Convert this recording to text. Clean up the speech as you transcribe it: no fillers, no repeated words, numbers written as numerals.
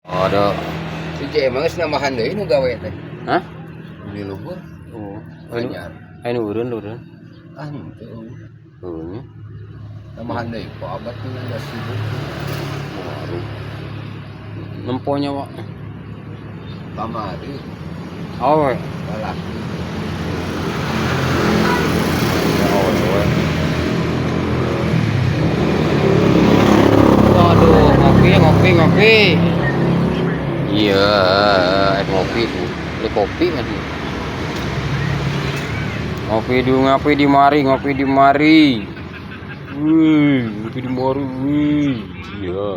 Ada. Si Cek emang geus nambahan deui nu gawe teh. Hah? Di luhur. Oh, anu Anyar. Anu eureun eureun. Ah, henteu. Heuh. Nambahan deui ku abad tinggal da sibuk. Waduh. Nemponya, Pak. Kamari. Awe. Lalaki. Awe, awe. Waduh, ngopi, ngopi, ngopi. Iya, ngopi tuh. Beli kopi kan. Ngopi di ngopi di mari, ngopi di mari. Wih, ngopi di mari. Wih. Iya.